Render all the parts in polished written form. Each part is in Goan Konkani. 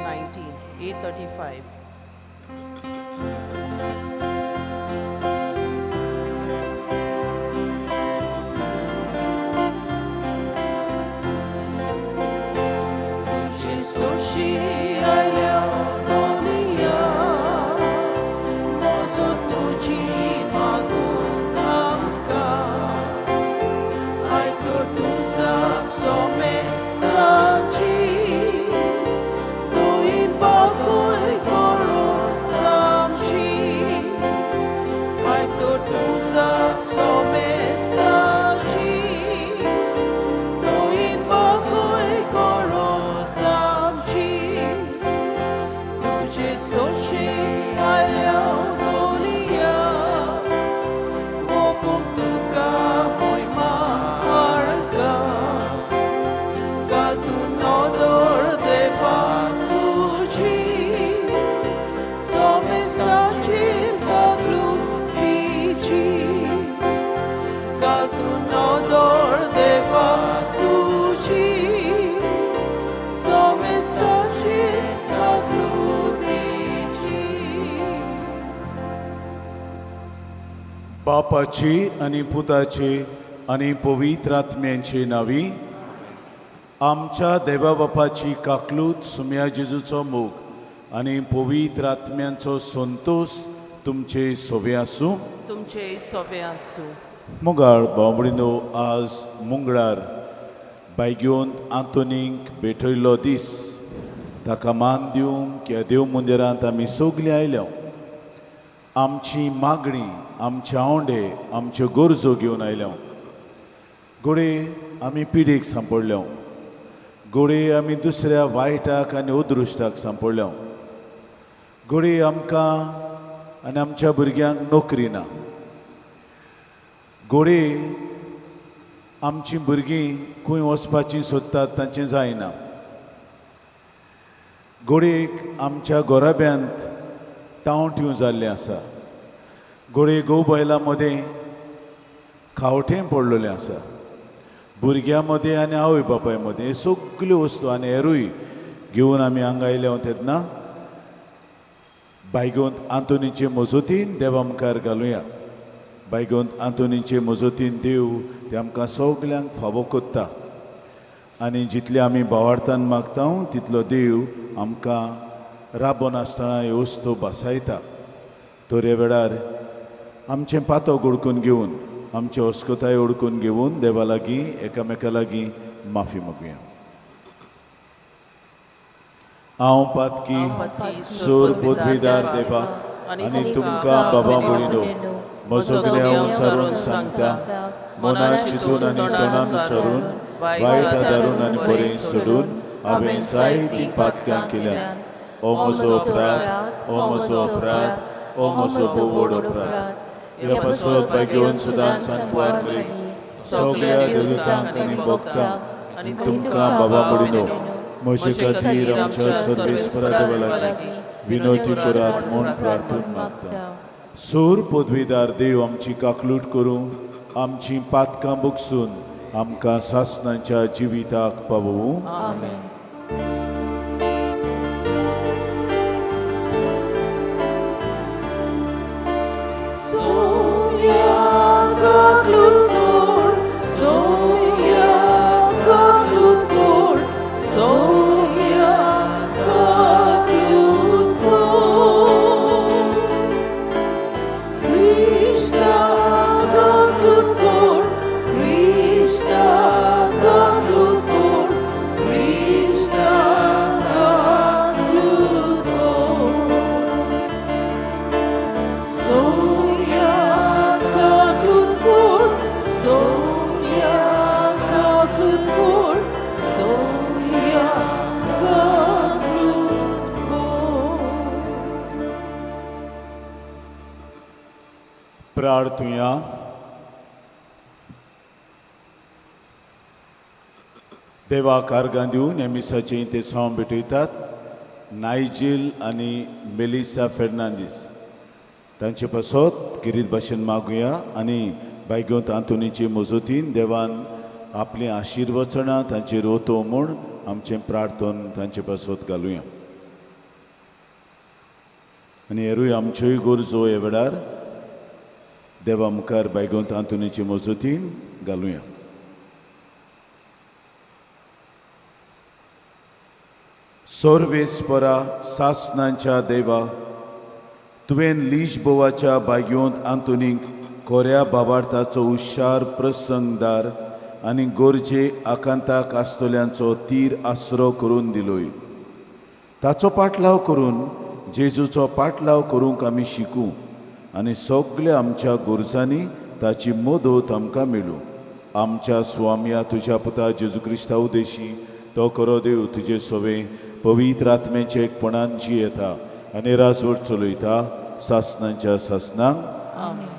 19, 835. तुझे सोशी आल्या दोनिया, म्हजो तुजी मागून आमकां आयको तुजा सोमेस्ताची दोन बागूय करून सामशी. आयको तुजा सोमेस्ताची दोन बागूय करून सामशी. तुझे सोशे आल्या दोनिया, वोपूंक तुका मोयमा आर्गां. घाल तूं नदर देवा तुजी, सोमेस्ताचेर काकलुतीची. घाल तूं नदर देवा तुजी, सोमेस्ताचेर काकलुतीची. बापाची आनी पुताची आनी पवित्र आत्म्यांची नावी. आमच्या देवा बापाची काकलूत, सुम्या जेजूचो मोग आनी पवित्र आत्म्यांचो संतोश तुमचे सोबे आसूं. तुमचे सोबे आसूं. मुगाळ बावडीनो, आज मुंगळार बायगेवन आंतोनीक भेटयल्लो दीस. ताका मान दिवंक ह्या देव मंदिरांत आमी सगलीं आयल्या. आमची मागणी, आमचे आंवडे, आमच्यो गरजो घेवन आयल्या. घडये आमी पिडीक सांपडल्या, घडये आमी दुसऱ्या वायटाक आनी अदृश्टाक सांपडल्या, घडये आमकां आनी आमच्या भुरग्यांक नोकरी ना, घडये आमचीं भुरगीं खंय वचपाचीं सोदतात तांचें जायना, घडयेक आमच्या घराब्यांत टावट्यो जाल्लें आसा, घडये घोव बायलां मदें खावटें पडलेलें आसा, भुरग्यां मदें आनी आवय बापाय मदें. हे सगल्यो वस्तू आनी हेरूय घेवन आमी हांगा आयले तेन्ना बायगोंत आंतोनीचे मजतीन देवा मुखार घालुया. बायगोंत आंतोनीचे मजतीन देव ते आमकां सगल्यांक फावो कोत्ता आनी जितले आमी भावार्थान मागता तितलो देव आमकां राबोन आसतना ह्यो वस्तू भासायता. तर ह्या वेळार आमचें पातो उडकून घेवन, आमची अस्कताय उडकून घेवन देवा लागीं, एकामेका लागीं माफी मागुया. हांव पातकी सोर पदवीदार देवा आनी तुमकां बाबा भयणो म्हजो गुन्यांव उच्चारून सांगता. मनात चिंतून आनी तोंडान उच्चारून, वायट आदारून आनी बरें सोडून हांवें जायतीं पातकां केल्यात. ओ म्हजो अपराध, ओ म्हजो अपराध, ओ म्हजो भोव व्हड अपराध. ह्या पासत भाग्यवंत सदांच सांतवार मरी, सगळ्या देवदूतांक आनी भक्तांक आनी तुमकां बाबा भयणो म्हजे खातीर आमच्या सर्वेस्परा देवा लागीं विनोती करात म्हूण प्रार्थना मागता. सूर पदवीदार देव आमची काकलूट करूं, आमची पातकां बुकसून आमकां सासनाच्या जिविताक पावोवं. आमेन. सोम्या काकलूट कर, सोम्या काकलूट कर, सोम्या काकलूट कर. क्रिस्ता काकलूट कर, क्रिस्ता काकलूट कर, क्रिस्ता काकलूट कर. सोम्या काकलूट कर, सोम्या काकलूट कर, सोम्या काकलूट कर. प्रार्थुया. देवाक आर्गां दिवन ह्या मिसाचें ते सावंत भेटयतात नायजील आनी मेलिसा फेर्नांदीस. तांचे पासत गिरीत भाशेन मागुया आनी बायगोंत आंतोनीचे मजतीन देवान आपलीं आशिर्वचनां तांचेर ओतो म्हूण आमचें प्रार्थन तांचे पासत घालुया. आनी हेरूय आमच्योय गरजो ह्या वेळार देवा मुखार बायगोंत आंतोनीचे मजतीन घालुया. सर्वेस्परा सासनांच्या देवा, तुवें लिजबोवाच्या बागयोंत आंतोनीक कोऱ्या बाबार्थाचो हुशार प्रसंगदार आनी गरजे आकांताक आसतल्यांचो तीर आसरो करून दिलोय. ताचो पाटलाव करून जेजूचो पाटलाव करूंक आमी शिकूं आनी सगल्या आमच्या गरजांनी ताची मदत आमकां मेळूं. आमच्या स्वामया तुज्या पुता जेजू क्रिस्ता उदेशी तो करो देव तुजे सवे पवित्र आत्म्याचे एकपणान जियेता आनी राजवट चलयता सासनांच्या सासनांक. आमेन.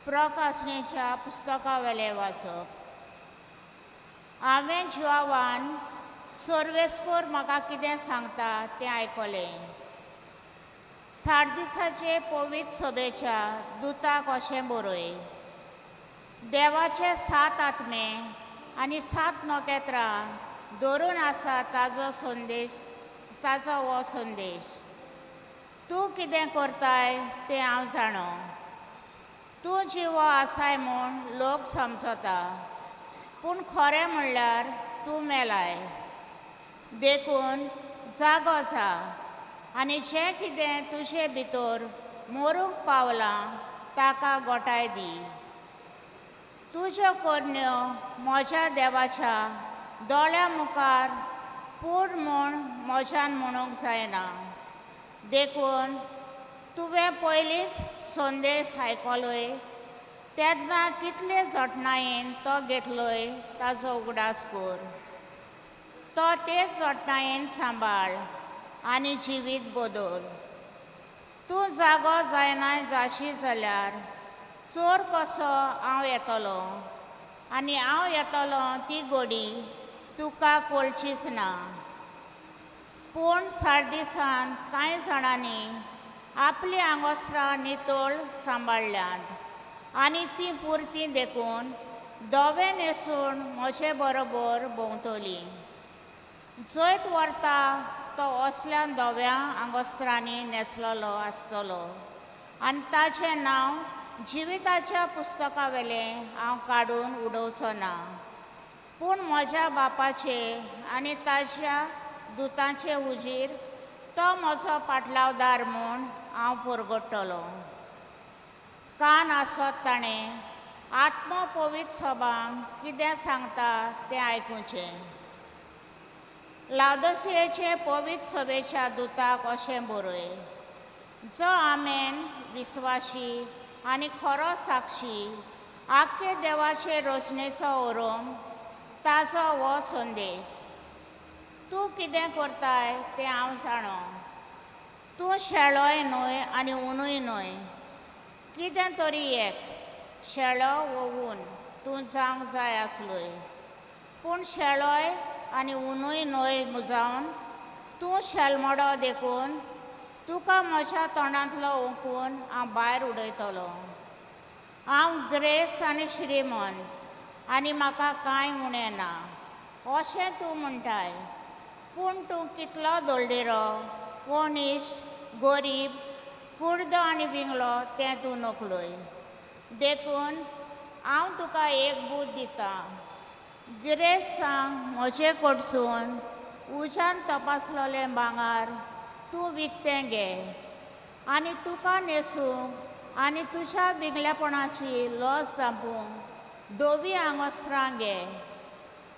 प्रकाशनेच्या पुस्तकावेलें वाचप. हांवें जिवावान सर्वेस्पोर म्हाका कितें सांगता तें आयकलें. 60 दिसाचे पवित्र सभेच्या दुताक अशें बरय, देवाचे 7 आत्मे आनी 7 नखेत्रां धरून आसा ताजो संदेश, ताजो हो संदेश. तूं कितें करताय तें हांव जाणो. तूं जिवो आसाय म्हूण लोक समजता, पूण खरें म्हणल्यार तूं मेलाय. देखून जागो जा आनी जें कितें तुजे भितर मरूंक पावलां ताका गोठाय दी. तुज्यो करण्यो म्हज्या देवाच्या दोळ्या मुखार पूर्ण म्हूण म्हज्यान म्हणूंक जायना. देखून तुवें पयलींच संदेश आयकलोय तेन्ना कितले जतनायेन तो घेतलोय ताजो उगडास कर. तो तेच जतनायेन सांबाळ आनी जिवीत बदल. तूं जागो जायना जाशी जाल्यार चोर कसो हांव येतलो आनी हांव येतलो ती गोडी तुका कळचीच ना. पूण 60 दिसांत कांय जाणांनी आपलीं आंगोस्त्रां नितळ सांबाळ्ळ्यांत आनी तीं पुरतीं देखून धवें न्हेसून म्हजे बरोबर भोंवतलीं. जैत व्हरता तो असल्या धव्या आंगोस्त्रांनी न्हेसलेलो आसतलो आनी ताचें नांव जिविताच्या पुस्तकावेलें हांव काडून उडोवचो ना, पूण म्हज्या बापाचे आनी ताच्या दुतांचे हुजीर तो म्हजो पाटलावदार म्हूण हांव परगट्टलो. कान आसत ताणें आत्मो पवित्र सभांक कितें सांगता तें आयकुचें. लावदसियेचे पवित्र सभेच्या दुताक अशें बरय, जो आमेन विस्वाशी आनी खरो साक्षी आख्खे देवाचे रचनेचो ओरोम ताजो हो संदेश. तूं कितें करताय तें हांव जाणो. तूं शेळोय न्हय आनी उनूय न्हय, कितें तरी एक शेळो वो ऊन तूं जावंक जाय आसलोय, पूण शेळोय आनी उनूय न्हय जावन तूं शेलमोडो देखून तुका म्हज्या तोंडांतलो ओंकून हांव भायर उडयतलो. हांव ग्रेस आनी श्रीमंत आनी म्हाका कांय उणें ना अशें तूं म्हणटाय, पूण तूं कितलो दोळडेरो, कोणिश्ट, गोरीब, कुर्दो आनी विंगलो तें तूं नकळय. देखून हांव तुका एक बूद दितां, गिरेस्त सांग म्हजे कडसून उज्यान तपासलेलें भांगर तूं विकतें घे आनी तुका न्हेसूंक आनी तुज्या विंगलेपणाची लज धांपूंक धवी आंगोस्त्रां घे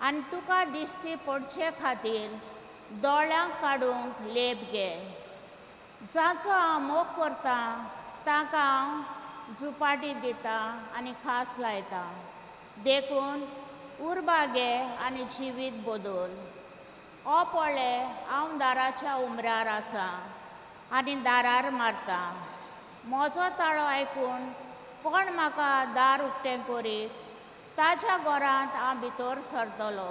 आनी तुका दिश्टी पडचे खातीर दोळ्यांक काडूंक लेप घे. जाचो हांव मोग करतां ताका हांव झुपाटी दितां आनी खास लायतां. देखून उर्बा घे आनी जिवीत बदल. ओ पळय हांव दाराच्या उमऱ्यार आसा आनी दारार मारतां. म्हजो ताळो आयकून कोण म्हाका दार उक्तें करीत ताज्या घरांत हांव भितर सरतलो,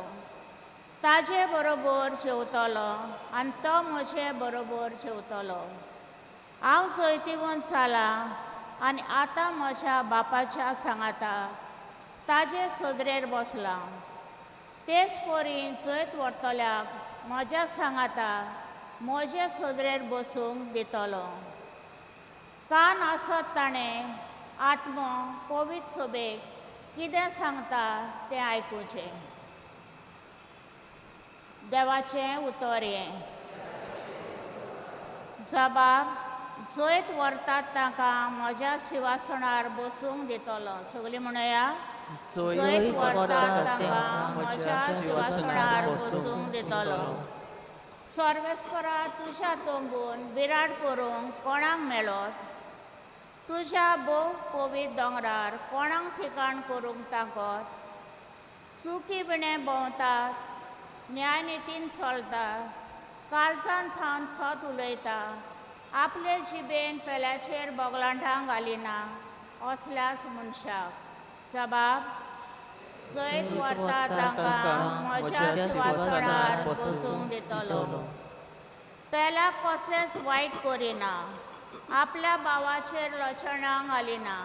ताजे बरोबर जेवतलो आनी तो म्हजे बरोबर जेवतलो. हांव जैतिवंत जालां आनी आतां म्हज्या बापाच्या सांगाता ताजे सदरेर बसलां. तेच परी जैत व्हरतल्याक म्हज्या सांगाता म्हजे सदरेर बसूंक दितलो. कान आसत ताणें आत्मो पवित्र सभेक कितें सांगता तें आयकुचें. देवाचें उतर हें. जबाब जैत व्हरतात तांकां म्हज्या शिवासणार बसूंक दितलो. सगळीं म्हणया, जैत व्हरतात तांकां म्हज्या शिवासणार बसूंक दितलो. सर्वेस्परा तुज्या तंबून विराट करूंक कोणाक मेळत? तुज्या भोव पवित्र दोंगरार कोणाक ठिकाण करूंक ताकत? चुकी विणें भोंवतात, न्यायनितीन चलता, काळजान थावन सत उलयता, आपले जिबेन पेल्याचेर बोगलांटां घालिना असल्याच मनशाक. जबाब जैत व्हरता तांकां म्हज्या शिवासणार बसूंक दितलो. पेल्याक कसलेंच वायट करिना, आपल्या भावाचेर लक्षणां घालिना,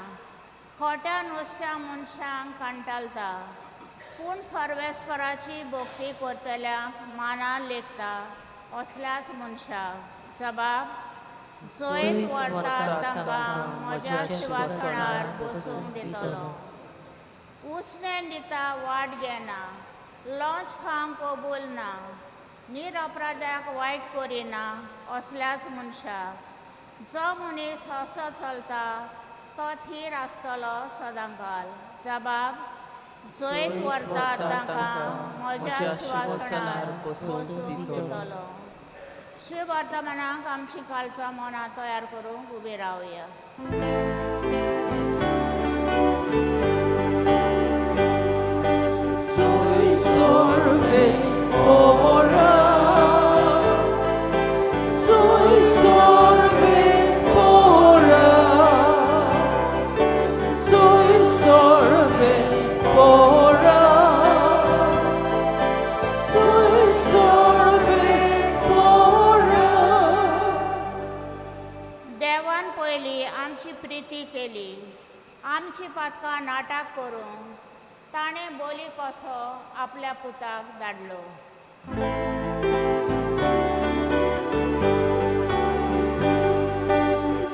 खोट्या नुस्त्या मनशांक कांटालता, पूण सर्वेस्पराची भक्ती करतल्यांक मानान लेखता असल्याच मनशाक. जबाब जैत व्हरता तांकां म्हज्या शिवासणार बसूंक दितलो. उसणें दिता वाट घेना, लॉंच खावंक कबूल ना, निरपराध्याक वायट करिना असल्याच मनशाक. जो मनीस असो चलता तो थीर आसतलो सदांकाल. जबाब जैत व्हरता तांकां म्हज्या शिवासणार बसूंक दितलो. श्री वर्तमानाक आमची काळजां मनां तयार करूंक उबी रावया. Sui sorves ora, sui sorves ora, sui sorves ora, sui sorves ora. देवान पयलीं आमची प्रिती केली, आमची पातकां नाटक करूंक ताणें बोली कसो आपल्या पुताक धाडलो.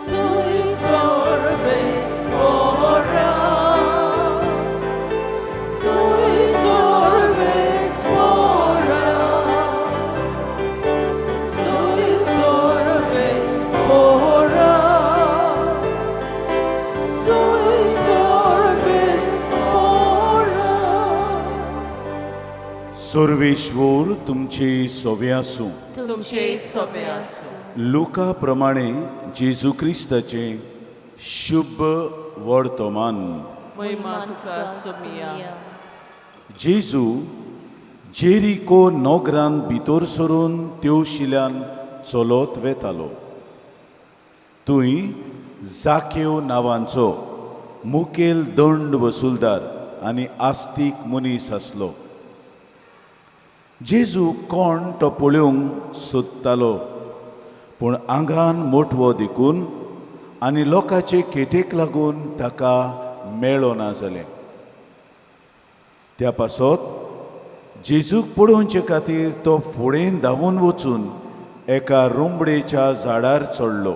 Sui sorves ora, sui sorves ora, sui sorves ora, sui sorves ora. Sarveshwar तुमचे सोवे आसूं. तुमचे सोबे आसूं. लुका प्रमाणे जेजू क्रिस्ताचें शुभ वर्तमान. महिमा तुका सोमिया. जेजू जेरिको नोगरान भितर सरून तेवशिल्यान चलत वेतालो. थंय जाकेव नांवांचो मुखेल दंड वसुलदार आनी आस्तीक मनीस आसलो. जेजू कोण तो पळोवंक सोदतालो, पूण आंगान मोटवो देखून आनी लोकांचे खेटेक लागून ताका मेळना जालें. त्या पासत जेजूक पळोवचे खातीर तो फुडें धांवून वचून एका रुंबडेच्या झाडार चडलो,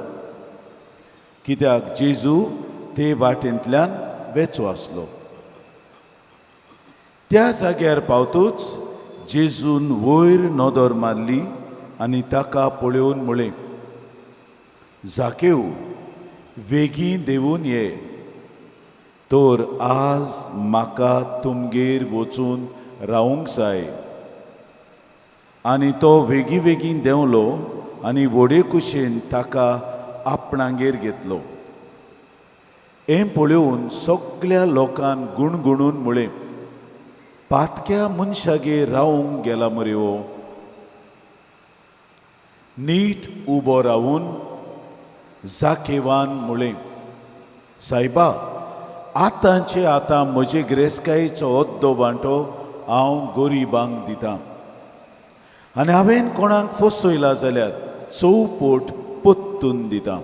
कित्याक जेजू ते वाटेंतल्यान वेचो आसलो. त्या जाग्यार पावतूच जेजून वयर नदर मारली आनी ताका पळोवन म्हळें, जाकेव, वेगीं देंवून ये, तर आज म्हाका तुमगेर वचून रावूंक जाय. आनी तो वेगीं वेगीं देंवलो आनी व्हडे कुशेन ताका आपणागेर घेतलो. हें पळोवन सगल्या लोकान गुणगुणून म्हळें, पातक्या मनशागेर रावूंक गेला मरे हो. नीट उबो रावून जाकेवान म्हळें, सायबा, आतांचे आतां म्हजे गिरेस्तकायेचो अद्दो वांटो हांव गरिबांक दितां आनी हांवें कोणाक फसयला जाल्यार चौपोट पोत्तून दितां.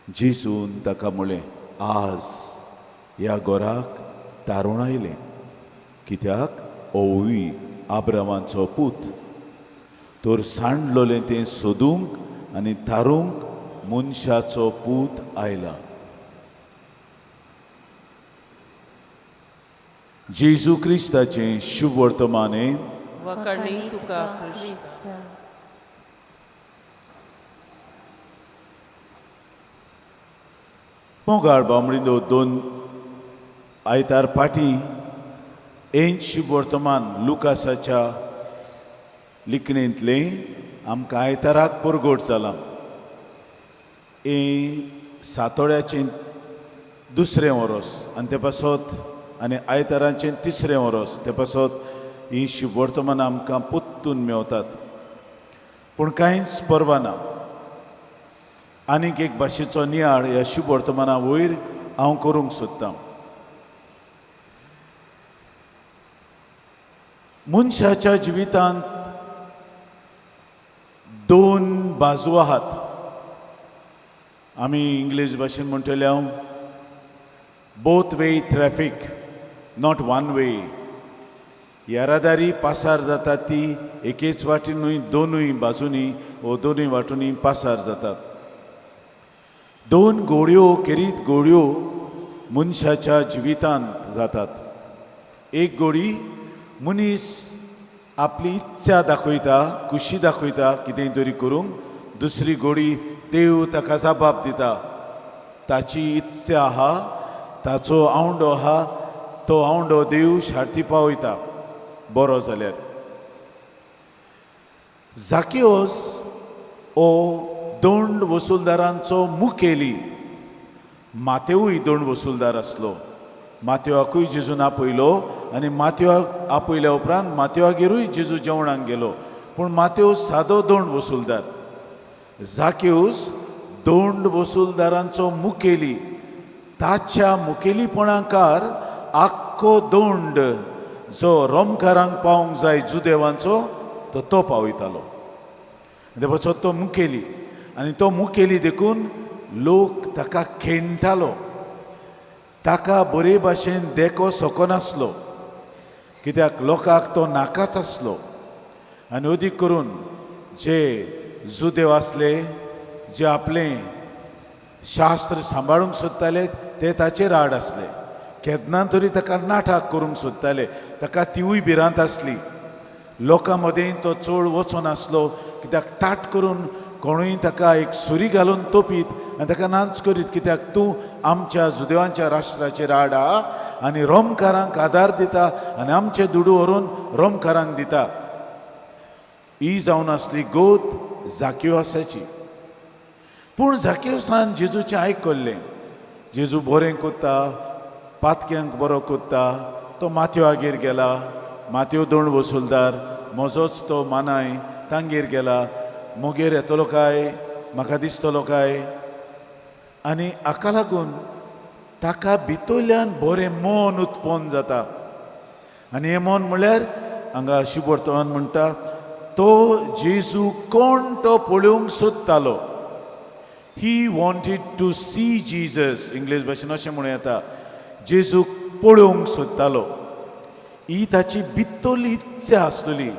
जेजून ताका म्हळें, आज ह्या घराक तारूण आयलें, कित्याक होवूय आब्रामाचो पूत. तर सांडलोलें तें सोदूंक आनी थारूंक मनशाचो पूत आयला. जेजू क्रिस्ताचें शुभवर्तमान. वाखाणणी तुका क्रिस्त. मोगाळ बामणिंदो, दोन आयतार फाटीं हेंच शुभवर्तमान लुकासाच्या लिखणेंतलें आमकां आयताराक परगट जालां. हें सातोळ्याचें दुसरें वरोस आनी ते पासत आनी आयताराचें तिसरें वरोस, ते पासत हीं शुभवर्तमानां आमकां पोत्तून मेवतात. पूण कांयच पर्वा ना, आनीक एक भाशेचो नियाळ ह्या शुभवर्तमाना वयर हांव करूंक सोदतां. मनशाच्या जिवितांत दोन बाजू आहात. आमी इंग्लीश भाशेन म्हणटले हांव, both way traffic, not one way. येरादारी पासार जाता ती एकेच वाटेन न्हय, दोनूय बाजूंनी वो दोनूय वाटूंनी पासार जातात. दोन गोळयो खेरीत गोळयो मनशाच्या जिवितांत जातात. एक गोळी, मनीस आपली इत्सा दाखयता, खुशी दाखयता कितेंय तरी करूंक. दुसरी गोडी, देव ताका जबाब दिता. ताची इत्सा आहा, ताचो आवंडो आहा, तो आवंडो देव शार्ती पावयता बरो जाल्यार. जाकियोस हो दोंड वसुलदारांचो मुखेली. मातेवूय दोंड वसुलदार आसलो. मातेवाकूय जेजून आपयलो आनी मातेवाक आपयल्या उपरांत मातेवागेरूय जेजू जेवणाक गेलो. पूण मातेव सादो दोंड वसुलदार, जाक्यूस दोंड वसुलदारांचो मुखेली. ताच्या मुखेलीपणाकार आख्खो दोंड जो रोमकारांक पावंक जाय जुदेवांचो, तो तो पावयतालो. ते पासत तो मुखेली आनी तो मुखेली देखून लोक ताका खेणटालो. ताका बरे भाशेन देखो सकनासलो, कित्याक लोकांक तो नाकाच आसलो. आनी अदीक करून जे जुदेव आसले, जे आपलें शास्त्र सांबाळूंक सोदताले, ते ताचेर आड आसले. केन्ना तरी ताका नाटक करूंक सोदताले, ताका तिवूय भिरांत आसली. लोकां मदें तो चड वचनासलो, कित्याक टाट करून कोणूय ताका एक सुरी घालून तोपीत आनी ताका नाच करीत, कित्याक तूं आमच्या जुदेवांच्या राष्ट्राचेर आड आहा आनी रोमकारांक आदार दिता आनी आमचे दुडू व्हरून रोमकारांक दिता. ही जावन आसली गोत जाकिवासाची. पूण जाकिवसान जेजूचें आयकल्लें, जेजू बरें कोत्ता, पातक्यांक बरो कोत्ता. तो माथ्योआगेर गेला. माथ्यो दोण वसुलदार, म्हजोच तो मानाय, तांगेर गेला. मगेर येतलो काय, म्हाका दिसतलो काय? आनी हाका लागून ताका भितरल्यान बरें मन उत्पन्न जाता. आनी हें मन म्हणल्यार हांगा शुभवर्तमान म्हणटा, तो जेजू कोण तो पळोवंक सोदतालो. He wanted to see Jesus. English भाशेन अशें म्हणूं येता, जेजूक पळोवंक सोदतालो. ही ताची भितरली इत्सा आसलेली,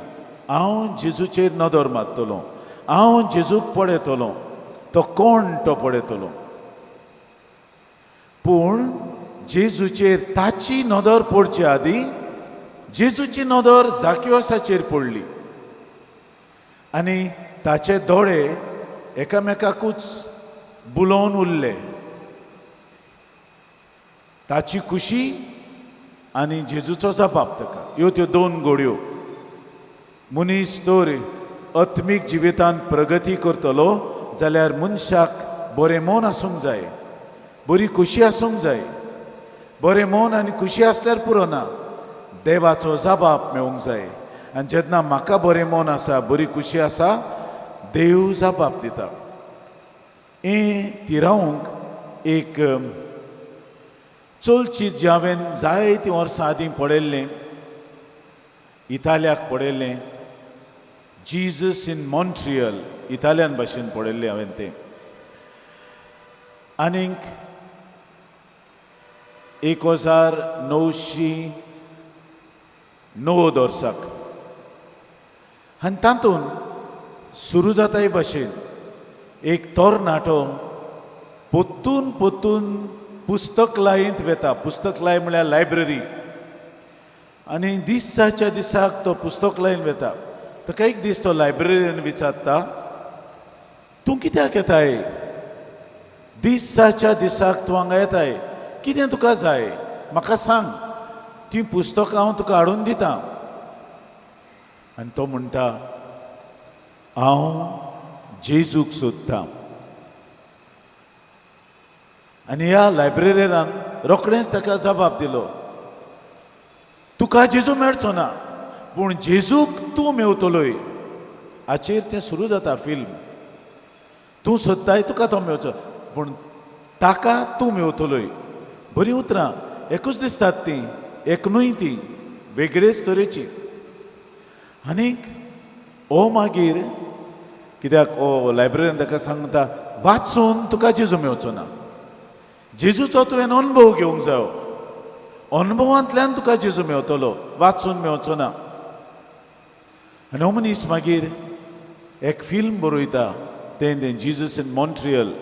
हांव जेजूचेर नदर मारतलो, हांव जेजूक पळयतलो, तो कोण तो पळयतलो. पूण जेजूचेर ताची नदर पडचे आदीं जेजूची नदर जाकियोसाचेर पडली आनी ताचे दोळे एकामेकाकूच बुलोवन उरले. ताची खुशी आनी जेजूचो जबाब ताका, ह्यो त्यो दोन गोडयो. मनीस तर आत्मीक जिवितांत प्रगती करतलो जाल्यार मनशाक बरें मन आसूंक जाय, बरी खुशी आसूंक जाय. बरें मन आनी खुशी आसल्यार पुरो ना, देवाचो जबाब मेळूंक जाय. आनी जेन्ना म्हाका बरें मन आसा, बरी खुशी आसा, देव जबाब दिता. हें तिरावंक एक चलचित्र जें हांवें जायतीं वर्सां आदीं पळयल्लें, इतालियाक पळयल्लें, जीजस इन मॉन्ट्रियल, इतालियन भाशेन पळयल्लें हांवें तें. आनीक 1990 वर्साक. आनी तातूंत सुरू जाता हे भाशेन, एक तरणाटो पोत्तून पोत्तून पुस्तकलायेंत वेता. पुस्तकलाय म्हळ्यार लायब्ररी. आनी दिसाच्या दिसाक तो पुस्तकलायन वेता. ताका एक दीस तो लायब्ररीन विचारता, तूं कित्याक येताय? दिसाच्या दिसाक तूं हांगा येताय, कितें तुका जाय म्हाका सांग, तीं पुस्तकां हांव तुका हाडून दितां. आनी तो म्हणटा, हांव जेजूक सोदतां. आनी ह्या लायब्ररीनान रोखडेंच ताका जबाब दिलो, तुका जेजू मेळचो ना, पूण जेजूक तूं मेवतलोय. हाचेर तें सुरू जाता फिल्म. तूं सोदताय तुका तो मेवचो, पूण ताका तूं मेवतलोय. बरीं उतरां, एकूच दिसतात तीं, एक न्हय ती, वेगळेच तरेची. आनीक ओ मागीर कित्याक ओ लायब्ररीन ताका सांगता, वाचून तुका जेजू मेवचो ना, जेजूचो तुवें अनुभव घेवंक जायो, अनुभवांतल्यान तुका जेजू मेवतलो, वाचून मेवचो ना. आनी हो मनीस मागीर एक फिल्म बरयता, तें तें जीजस इन मॉन्ट्रियल.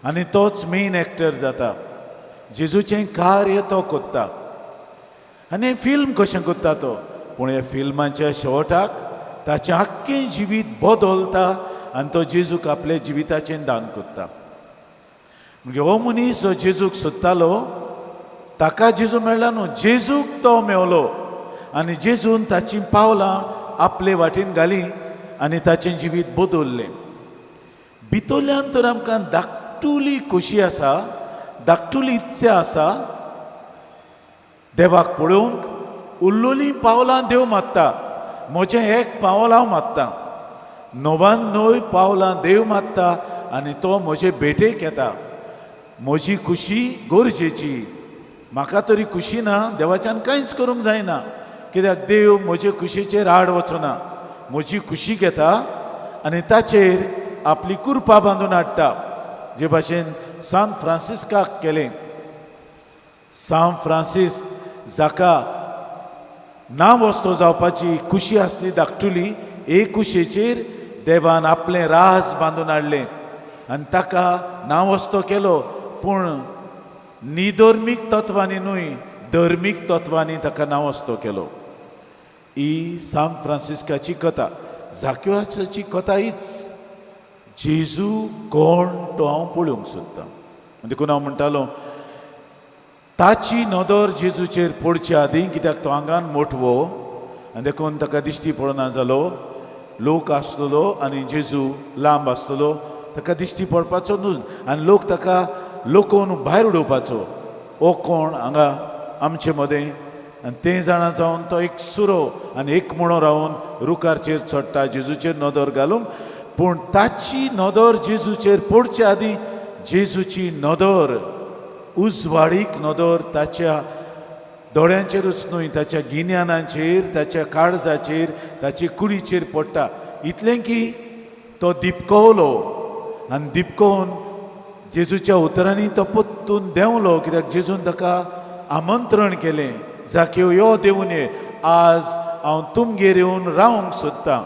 आनी तोच मेन एक्टर जाता, जेजूचें कार्य तो कोत्ता. आनी फिल्म कशें कोत्ता तो, पूण ह्या फिल्माच्या शेवटाक ताचें आख्खें जिवीत बदलता आनी तो जेजूक आपल्या जिविताचें दान करता. म्हणजे हो मनीस जो जेजूक सोदतालो ताका जेजू मेळ्ळा न्हू, जेजूक तो मेवलो आनी जेजून ताचीं पावलां आपले वाटेन घालीं आनी ताचें जिवीत बदललें. भितरल्यान तर आमकां धाकटुली खोशी आसा, धाकटुली इत्सा आसा देवाक पळोवंक. उल्लोलीं पावलां देव मारता, म्हजें एक पावल हांव मारता, 99 पावलां देव मारता आनी तो म्हजे भेटेक येता. म्हजी खुशी गरजेची, म्हाका तरी खुशी ना, देवाच्यान कांयच करूंक जायना, कित्याक देव म्हजे खुशयेचेर आड वचना, म्हजी खुशी घेता आनी ताचेर आपली कृपा बांदून हाडटा. जे भाशेन सान फ्रांसिस्काक केलें. सान फ्रांसीस जाका ना वस्तो जावपाची खुशी आसली धाकटुली, एक खुशयेचेर देवान आपलें राज बांदून हाडलें आनी ताका नावस्तो केलो, पूण निधर्मीक तत्वांनी न्हय, धर्मीक तत्वांनी ताका नावस्तो केलो. ही सान फ्रांसिस्काची कथा. जाक्युआची कथा हीच, जेजू कोण तो हांव पळोवंक सोदतां. देखून हांव म्हणटालो, ताची नदर जेजूचेर पडचे आदीं, कित्याक तो आंगान मोटवो आनी देखून ताका दिश्टी पडना जालो. लोक आसलेलो आनी जेजू लांब आसलेलो, ताका दिश्टी पडपाचो न्हू आनी लोक ताका लोकोवन भायर उडोवपाचो, ओ कोण हांगा आमचे मदें. आनी तें जाणा जावन तो एक सुरो आनी एक मुणो रावन रुखाचेर चडटा जेजूचेर नदर घालूंक. पूण ताची नदर जेजूचेर पडचे आदीं जेजूची नदर, उजवाडीक नदर ताच्या दोळ्यांचेरूच न्हय, ताच्या गिन्यानाचेर, ताच्या काळजाचेर, ताचे कुडीचेर पडटा. इतलें की तो दिपकवलो आनी दिपकोवन जेजूच्या उतरांनी तो परतून देंवलो, कित्याक जेजून ताका आमंत्रण केलें, जाक्यो यो, देंवून ये, आज हांव तुमगेर येवन रावंक सोदतां,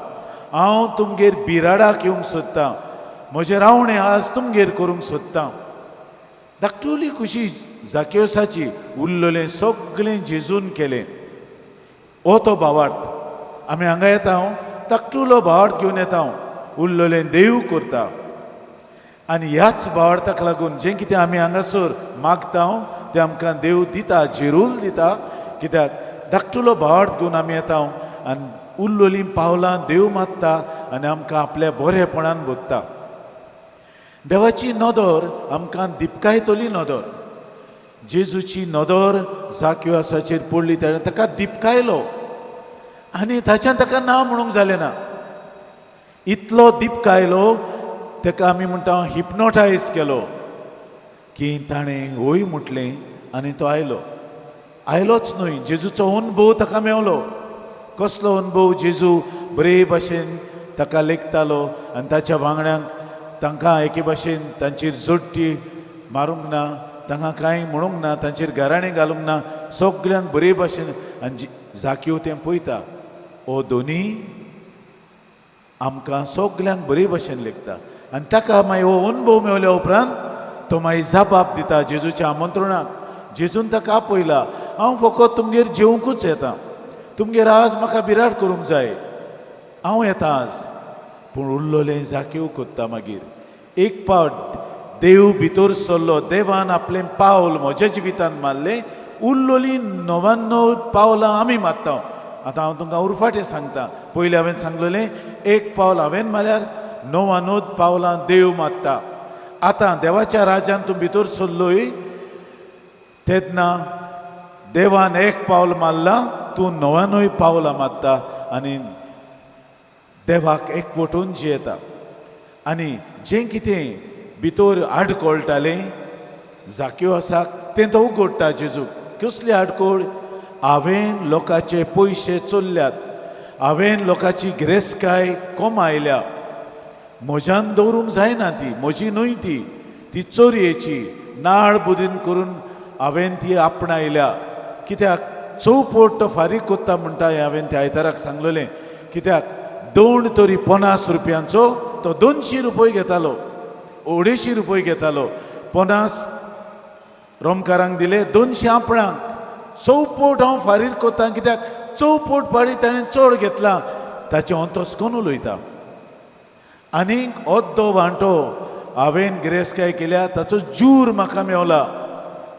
हांव तुमगेर बिराडाक येवंक सोदतां, म्हजें रावणें आज तुमगेर करूंक सोदतां. धाकटुली खुशी जाक्योसाची, उरलेलें सगळें जेजून केलें. हो तो भावार्थ. आमी हांगा येता, हांव धाकटुलो भावार्थ घेवन येता, हांव उरलेलें देव करता. आनी ह्याच भावार्थाक लागून जें कितें आमी हांगासर मागता तें आमकां देव दिता, जेरूल दिता, कित्याक धाकटुलो भावार्थ घेवन आमी येता आनी उरलेलीं पावलां देव मारता आनी आमकां आपल्या बरेपणान भरता. देवाची नदर आमकां दिपकायतली नदर. जेजूची नदर जाक्युआसाचेर पडली, तेणें ताका दिपकायलो आनी ताच्यान ताका ना म्हणूंक जालें ना. इतलो दिपकायलो ताका, आमी म्हणटा हिप्नोटायज केलो, की ताणें हय म्हटलें. आनी तो आयलो. आयलोच न्हय, जेजूचो अनुभव ताका मेवलो. कसलो अनुभव? जेजू बरे भाशेन ताका लेखतालो आनी ताच्या वांगड्यांक तांकां एके भाशेन तांचेर जोडटी मारूंक ना, तांकां कांय म्हणूंक ना, तांचेर गाराणें घालूंक ना, सगल्यांक बरे भाशेन. आनी जाकीव तें पळयता, हो दोनी आमकां सगल्यांक बरे भाशेन लेखता. आनी ताका मागीर हो अनुभव मेवल्या उपरांत तो मागीर जबाब दिता जेजूच्या आमंत्रणाक. जेजून ताका आपयला, हांव फकत तुमगेर जेवंकूच येता, तुमगेर आज म्हाका बिराड करूंक जाय, हांव येता आज. पूण उरलोलें जाकीव कोत्ता. मागीर एक पावट देव भितर सरलो, देवान आपलें पावल म्हज्या जिवितांत मारलें, उरलोलीं 99 पावलां आमी मारता. आतां हांव तुमकां उरफाटें सांगता. पयलीं हांवें सांगलेलें एक पावल हांवें मारल्यार 99 पावलां देव मारता. आतां देवाच्या राज्यान तूं भितर सरलोय तेन्ना देवान एक पावल मारलां, तूं 99 पावलां मारता आनी देवाक एकवटून जियेता. आनी जें कितें भितर आडकोळटालें जाक्यो आसा तें तो उगडटा जेजूक. कसली आडकोळ? हांवें लोकांचे पयशे चोरल्यात, हांवें लोकांची गिरेस्तकाय कोमायल्या, म्हज्यान दवरूंक जायना ती, म्हजी न्हय ती, ती चोरयेची, नाळ बुदीन करून हांवें ती आपणायल्या. कित्याक चौपोट तो फारीक कोत्ता म्हणटा हें हांवें त्या आयताराक सांगलेलें. कित्याक दोन तरी 50 रुपयांचो तो 200 रुपये घेतालो, 250 रुपये घेतालो. 50 रोमकारांक दिले, 200 आपणाक. चौपोट हांव फारीक कोत्ता, कित्याक चौपोट फारीक ताणें चड घेतला, ताचें अंतस कोण उलयता. आनीक अद्दो वांटो हांवें गिरेस्तकाय केल्या ताचो जूर म्हाका मेवला,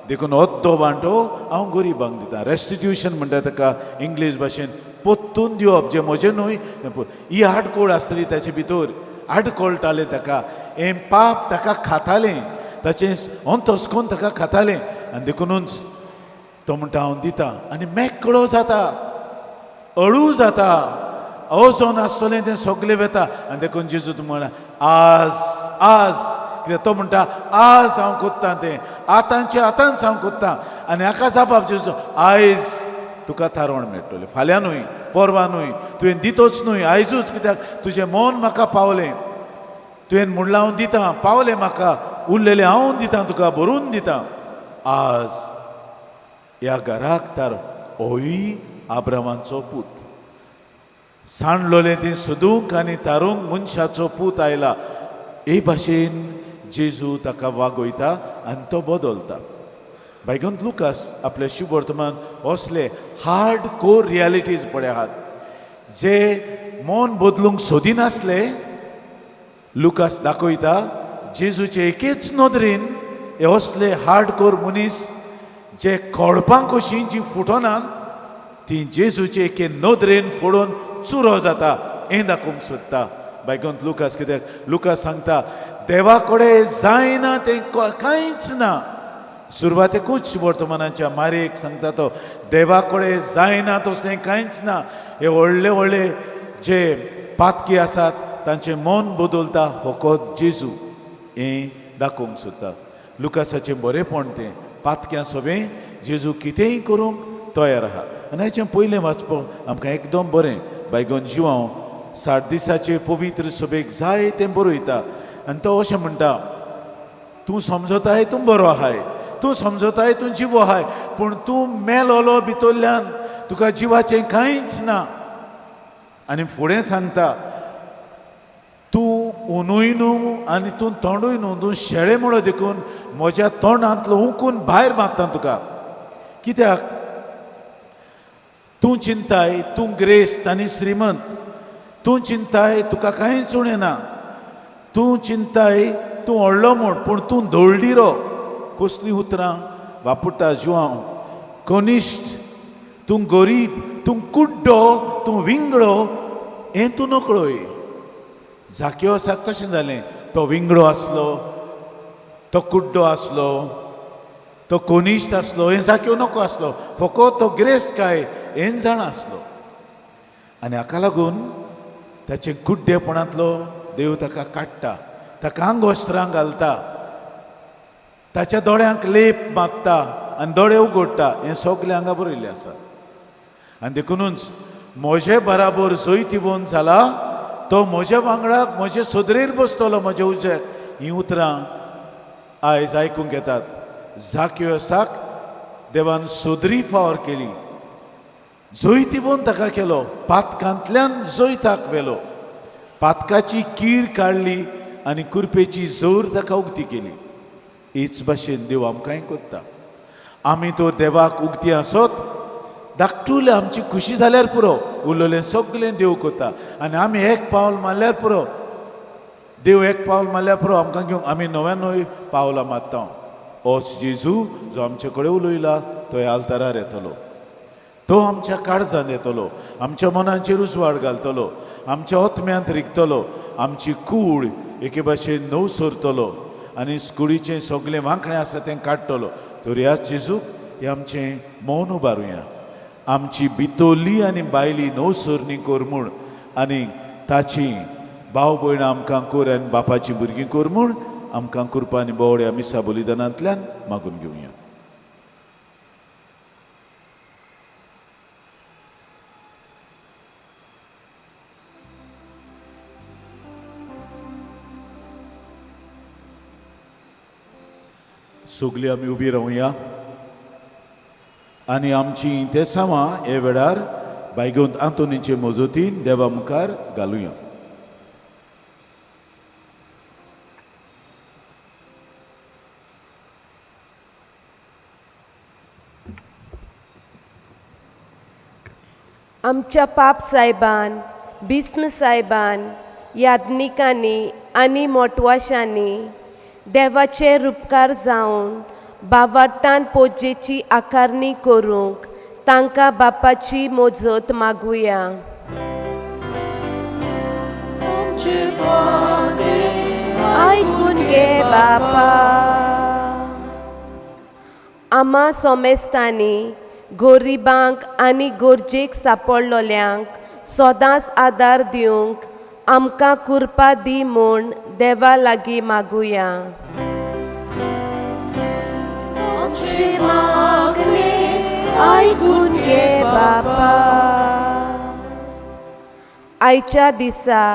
देखून अद्दो वांटो हांव गरिबांक दिता. रेस्टिट्यूशन म्हणटा ताका इंग्लीश भाशेन, पोत्तून दिवप जें म्हजें न्हय. ही आडकोळ आसतली ताचे भितर, आडकोळटालें ताका, हें पाप ताका खातालें, ताचें अंतस्कोन ताका खातालें. आनी देखुनूच तो म्हणटा हांव दिता आनी मेकळो जाता, अळू जाता, अवजोन आसतलें तें सगलें वेता. आनी देखून जेजू तूं म्हणा आज, आज कित्याक तो म्हणटा आज हांव कोत्ता तें, आतांचे आतांच हांव कोत्ता. आनी हाका जाबाब जेजू, आयज तुका थारोवण मेळटलें, फाल्यां न्हय, परवां न्हय, तुवें दितोच न्हय, आयजूच. कित्याक तुजें मन म्हाका पावलें, तुवें म्हणलां हांव दिता, पावलें म्हाका, उरलेलें हांव दिता तुका, भरून दिता. आज ह्या घराक तर होय आब्रामाचो पूत सांडलोलें तें सोदूंक आनी तारूंक मनशाचो पूत आयला. हे भाशेन जेजू ताका वागयता आनी तो बदलता. बायगंत लुकास आपले शुभवर्तमान असले हार्ड कोर रियालिटीज पळय आहात, जे मन बदलूंक सोदिनासले. लुकास दाखयता जेजूचे एकेच नदरेन हे असले हार्ड कोर मनीस जे खडपां कशीं जी फुटनात ती जेजूचे एके नदरेन फोडून चुरो जाता हें दाखोवंक सोदता बायगंत लुकास. कित्याक लुकास सांगता देवा कडेन जायना तें कांयच ना. सुरवातेकूच वर्तमानाच्या मारयेक सांगता तो देवा कडेन जायना तसलें कांयच ना. हे व्हडले व्हडले जे पातकी आसात तांचें मन बदलता फकत जेजू हें दाखोवंक सोदता. लुकासाचें बरेंपण तें पातक्यां सोबें जेजू कितेंय करूंक तयार आहा. आनी हाचें पयलें वाचप आमकां एकदम बरें. बायगोन जिवांव 60 दिसाचे पवित्र सभेक जाय तें बरयता आनी तो अशें म्हणटा, तूं समजताय तूं बरो आहाय, तूं समजताय तूं जिवो आहाय, पूण तूं मेलोलो भितरल्यान, तुका जिवाचें कांयच ना. आनी फुडें सांगता तूं उनूय न्हू आनी तूं तोंडूय न्हू, तूं शेळे म्हणो देखून म्हज्या तोंडांतलो हुकून भायर मारता तुका. कित्याक तूं चिंताय तूं ग्रेस्त आनी श्रीमंत, तूं चिंताय तुका कांयच उणें ना, तूं चिंताय तूं व्हडलो म्हूण, पूण तूं दळडिरो. कसलीं उतरां वापरता जुआंव, कनिश्ठ, तूं गरीब, तूं कुड्डो, तूं विंगडो हें तूं नकळय. जाकियोसाक तशें जालें, तो विंगडो आसलो, तो कुड्डो आसलो, तो कनिश्ठ आसलो, हें जाक्यो नको आसलो, फकत तो ग्रेस काय हें जाणा आसलो. आनी हाका लागून ताचे गुड्डेपणांतलो देव ताका काडटा, ताका आंगवस्त्रां घालता, ताच्या दोळ्यांक लेप मारता आनी दोळे उगडटा हें सगळें हांगा बरयल्लें आसा. आनी देखुनूच म्हजे बराबर जैतिवंत जाला तो म्हज्या वांगडाक म्हजे सदरेर बसतलो म्हज्या उज्याक. हीं उतरां आयज आयकूंक येतात. जाकियोसाक देवान सदरी फावर केली, जैतिवंत ताका केलो, पातकांतल्यान जैताक व्हेलो, पातकाची कीड काडली आनी कुरपेची जोर ताका उक्ती केली. हीच भाशेन देव आमकांय कोत्ता. आमी तर देवाक उक्ती आसत धाकटुले आमची खुशी जाल्यार पुरो, उलयलें सगळें देव कोत्ता. आनी आमी एक पावल मारल्यार पुरो, देव एक पावल मारल्यार पुरो आमकां घेवंक आमी नव्यानय पावलां मारता. होच जेजू जो आमचे कडेन उलयला तो ह्या आल्तारार येतलो, तो आमच्या काळजांत येतलो, आमच्या मनाचेर उजवाड घालतलो, आमच्या आत्म्यांत रिगतलो, आमची कूड एके भाशेन नव सरतलो आनी कुडीचें सगळें वांकणें आसा तें काडटलो. तर ह्या जेजूक हें आमचें मौन उबारुया, आमची भितरली आनी भायली नव सरणी कर म्हूण आनी ताची भाव भयणां आमकां कर आनी बापाची भुरगीं कर म्हूण आमकां कृपा आनी बोवड्या मिसा बलिदानांतल्यान मागून घेवया. सगळी आमी उबी रावया आनी आमची तेसांवां हे वेळार बायगोंत आंतोनीचे मजतीन देवा मुखार घालुया. आमच्या पाप सायबान, भीस्म सायबान, याज्ञिकांनी आनी मोटवाशांनी देवाचे रुपकार जावन बावाटान पोजेची आकारणी करूंक तांकां बापाची मोजत मागुया. आयकून घे बापा. आमा सोमेस्तांनी गोरिबांक आनी गरजेक सापडलोल्यांक सदांच आदार दिवंक आमकां कृपा दी म्हूण देवा लागीं मागुया. आयकून घे बापा. आयच्या दिसा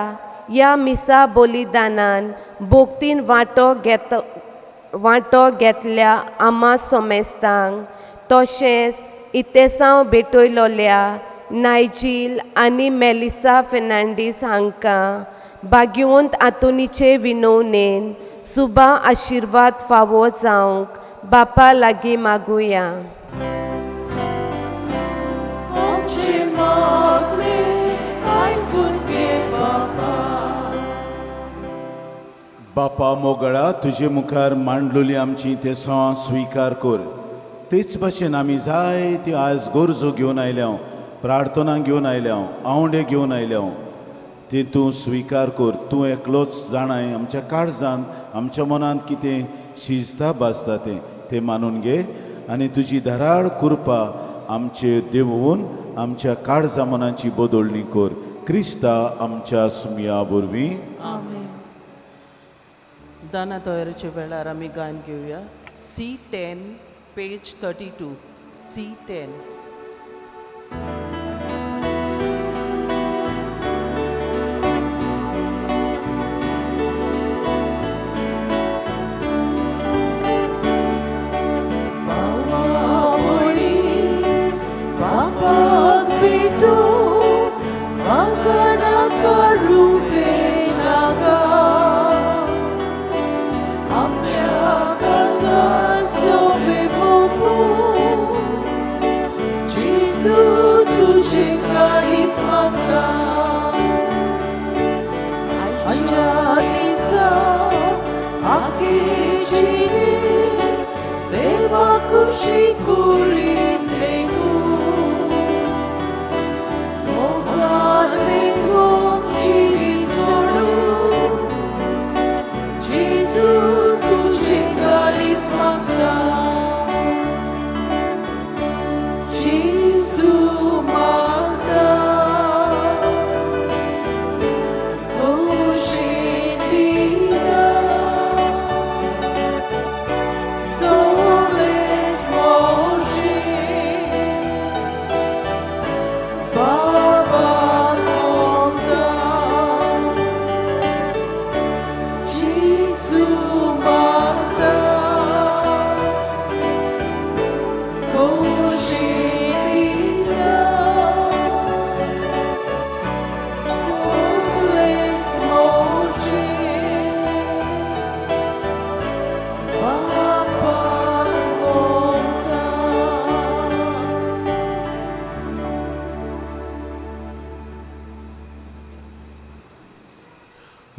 ह्या मिसा बलिदानान भक्तीन वांटो घेतल्या आमा सोमेस्तांक तशेंच इतेसांव भेटयलोल्या नायजील आनी मेलिसा फेर्नांडीस हांकां भाग्यवंत आंतोनीचे विनवणेन सुबा आशिर्वाद फावो जावंक बापा लागीं मागुया. बापा मोगळा, तुजे मुखार मांडलोली आमची तेसांवां स्विकार कर. तेच भाशेन आमी जायत्यो आयज गरजो घेवन आयल्या, प्रार्थना घेवन आयल्या, आंवडे घेवन आयल्या, ते तूं स्विकार कर. तूं एकलोच जाणाय आमच्या काळजांत आमच्या मनांत कितें शिजता भाजता तें तें मानून घे आनी तुजी धाराळ कृपा आमचे देवून आमच्या काळजा मनाची बदलणी कर. क्रिस्ता आमच्या सुमया वरवीं. आमेन. दाना तयारीच्या वेळार आमी गायन घेवया. C10 page 32. C10. So let's walk.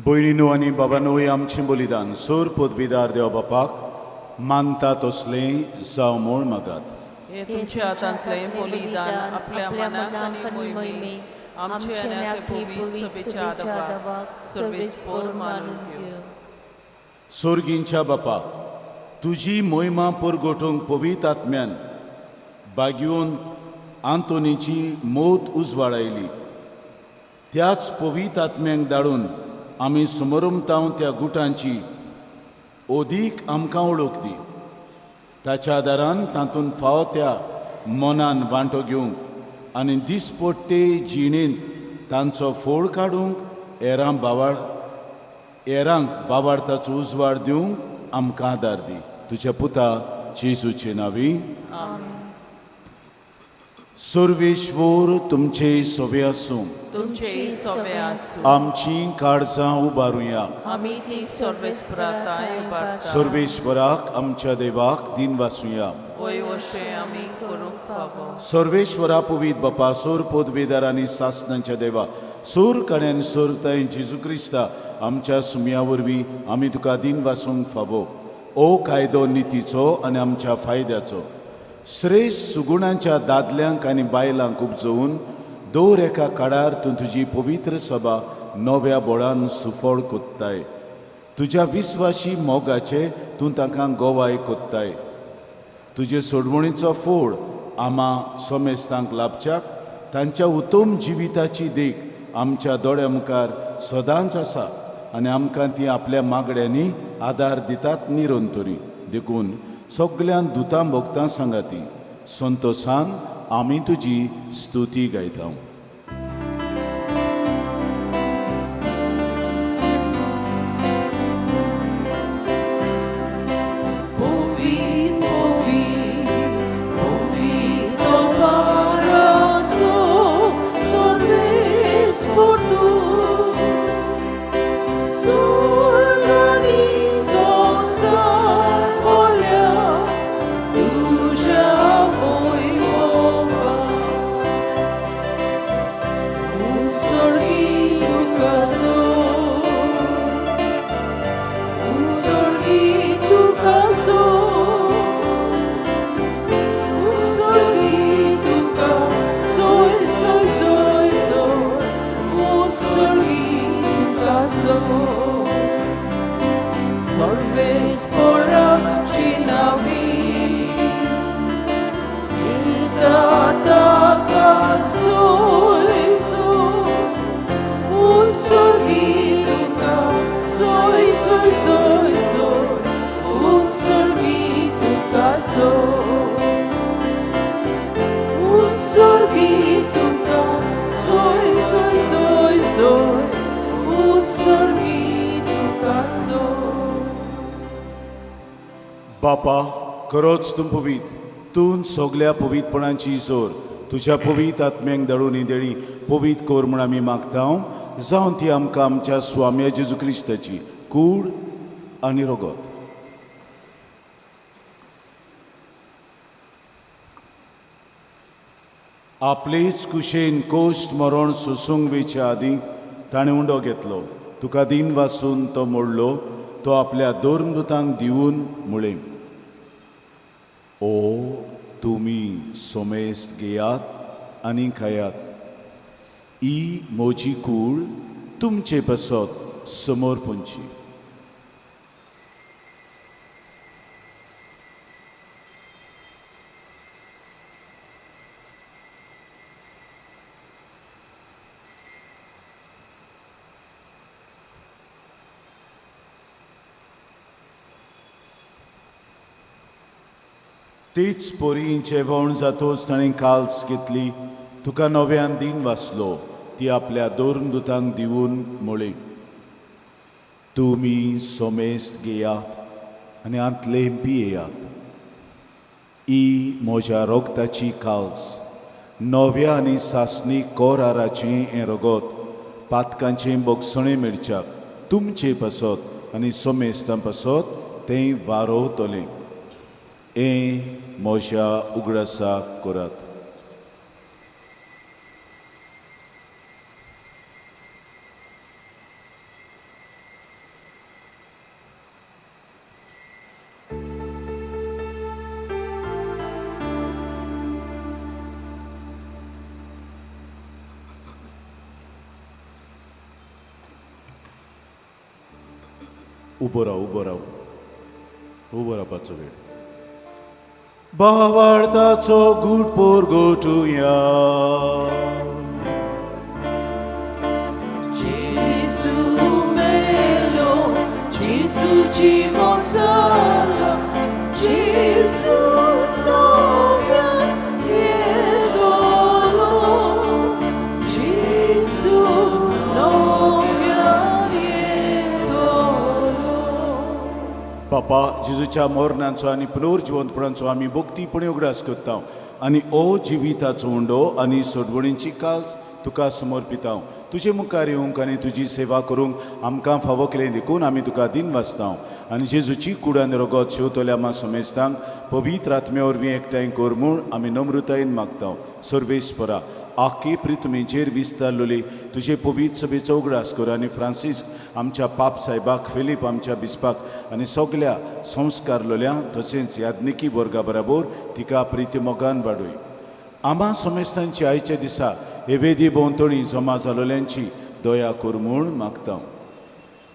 भयणीनू आनी बाबानूय आमचें बलिदान सोर पदवीदार देव बापाक मानता तसलें जावं म्हूण मागात. हे तुमच्या हातांतलें बलिदान आपल्या मनाक आनी मोहिमेक आमचे आनी आख्या पवित्र सभेच्या आदावाक सर्वेस्पोर मानून घेवं. सोर्गींच्या बापा, तुजी मोहिमा परगटूंक पवित्र आत्म्यान बागयोवन आंतोनीची मौत उजवाडायली, त्याच पवित्र आत्म्यांक धाडून आमी समरमतांव त्या गुटांची ओदीक आमकां वळख दी. ताच्या आदारान तातूंत फावो त्या मनान वांटो घेवंक आनी दिसपट्टे जिणेंत तांचो फोड काडूंक हेरांक बाबार्थाचो उजवाड दिवंक आमकां आदार दी. तुज्या पुता जेजूचे नांवी. सर्वेश्वर तुमचे सोबे आसूं. तुमचे सोबे आसूं. आमची काळजां उबारुया. आमी ती सर्वेस्पराताय उबारता. सर्वेश्वराक आमच्या देवाक दिन वासुया. वय वशें आमी करूंक फावो. सर्वेश्वरा पवीत बापा, सोर पदवेदार आनी सासनांच्या देवा, सोर कण्यान सोरताय जेजू क्रिस्ता आमच्या सुमया वरवीं आमी तुका दिन वासूंक फावो. ओ कायदो नितीचो आनी आमच्या फायद्याचो श्रेश्ठ सुगुणांच्या दादल्यांक आनी बायलांक उपजोवन दर एका काळार तूं तुजी पवित्र सभा नव्या बोळान सुफळ कोत्ताय. तुज्या विस्वाशी मोगाचे तूं तांकां गोवाय कोत्ताय. तुजे सोडवणीचो फोड आमा सोमेस्तांक लाभच्याक तांच्या उत्तम जिविताची देख आमच्या दोळ्या मुखार सदांच आसा आनी आमकां ती आपल्या मागण्यांनी आदार दितात निरंतरी. देखून सगळ्यां दुतां भोगतां सांगाती संतोसान आमी तुजी स्तुती गायता. बापा, खरोच तूं पवीत, तूं सगल्या पवीतपणाची जोर तुज्या पवीत आत्म्यांक धाडून ही देणी पवीत कर म्हूण आमी मागता. जावन ती आमकां आमच्या स्वाम्या जेजू क्रिस्ताची कूड आनी रगत. आपलेच कुशेन कोश्ट मरण सोसूंक वेच्या आदीं ताणें उंडो घेतलो, तुका दीन वासून तो मोडलो, तो आपल्या दोर्मदूतांक दिवन म्हळें, ओ तुमी सोमेस्त घेयात आनी खायात, ही म्हजी कूड तुमचे पासत समोर पुंची. तीच पोरी जेवण जातोच ताणें काल्स घेतली, तुका नव्यान दीन वाचलो, ती आपल्या दोन दुतांक दिवन म्हळी, तुमी सोमेस्त घेयात आनी आंतले पियेयात, ही म्हज्या रोगताची काल्स, नव्या आनी सासणी कोराराचें हें रगत पातकांचें बोगसणें मेळच्याक तुमचे पासत आनी सोमेस्तां पासत तें वारोवतलें. हें म्हज्या उगडासाक करात. उबो राव, उबो राव, उबो रावपाचो वेळ. भावार्थाचो गूट पोरगोटुया. जेजू मेलो, जेजू जिवन जाला, जेजू नव्यान येतलो, जेजू नव्यान येतलो. बापा, जेजूच्या मरणाचो आनी पुनर्जिवंतपणाचो आमी भक्तीपणी उगडास करता आनी ओ जिविताचो उंडो आनी सोडवणीची काल्स तुका समर्पितांव. तुजे मुखार येवंक आनी तुजी सेवा करूंक आमकां फावो केलें देखून आमी तुका दिन वाचता. आनी जेजूची कूड आनी रगत शेवतल्या आमा समेस्तांक पवित्र आत्म्या वरवीं एकठांय कर म्हूण आमी नम्रतायेन मागता. सर्वेस्परा, आखे प्रितुमेचेर विस्तारलोली तुजे पवित्र सभेचो उगडास कर आनी फ्रांसीस्क आमच्या पाप साहेबाक, फिलीप आमच्या बिस्पाक आनी सगल्या संस्कारलोल्या तशेंच याज्ञिकी वर्गा बराबर तिका प्रिती मोगान वाडय. आमा समेस्तांची आयच्या दिसा हे वेदी भोंवतणी जमा जालोल्यांची दया कर म्हूण मागता.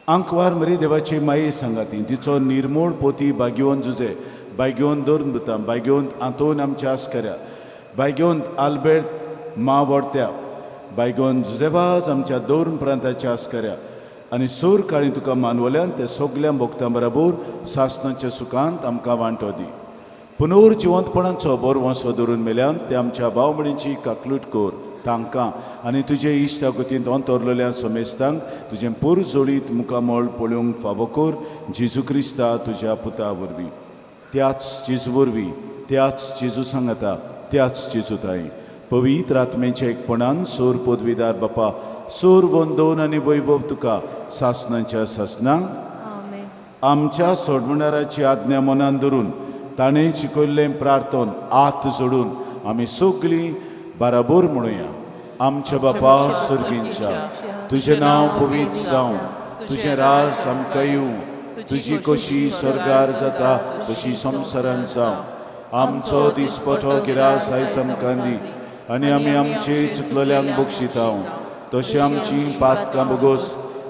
आंकवार मरी देवाची माये सांगाती, तिचो निर्मोळ पोती बागेवन जुजे, बायगेवन दोन बायगेवन आंतोन आमच्या आस्कऱ्या, बायगेवन आल्बेर्त मा वर्त्या, बायगेवन जुजेवाज आमच्या दोन प्रांताच्या आस्कऱ्या आनी सूर काळी तुका मानवल्यान ते सगल्या भोगतां बराबर सासणाच्या सुखांत आमकां वांटो दी. पुनर्जिवंतपणाचो बरो धरून मेल्यान ते आमच्या भावभणीची काकलूट कर. तांकां आनी तुजे इश्टागतींत अंतरलेल्या समेस्तांक तुजें पोर जोडीत मुखामळ पळोवंक फावो कर, जेजू क्रिस्ता तुज्या पुता वरवीं. त्याच जेजू वरवीं, त्याच जेजू सांगता, त्याच जेजू ताई पवित्र आत्मेच्या एकपणान सोर पदवीदार बापा, सोर वंदोन आनी वैभव तुका सासणाच्या सासणांक. आमेन. आमच्या सोडवणाराची आज्ञा मनान धरून ताणें शिकयल्लें प्रार्थन आत जोडून आमी सगळीं बाराबोर म्हणुया. आमच्या बापा सर्गींच्या, तुजें नांव पवित्र जावं, तुजें राज आमकां येवं, तुजी कशी स्वर्गार जाता तशी संवसारांत जावं. आमचो दिसपटो गिरास आयज आमकां दी आनी आमी आमचे चुकलोल्यांक बक्षितांव तशें आमची पातकां बोगोस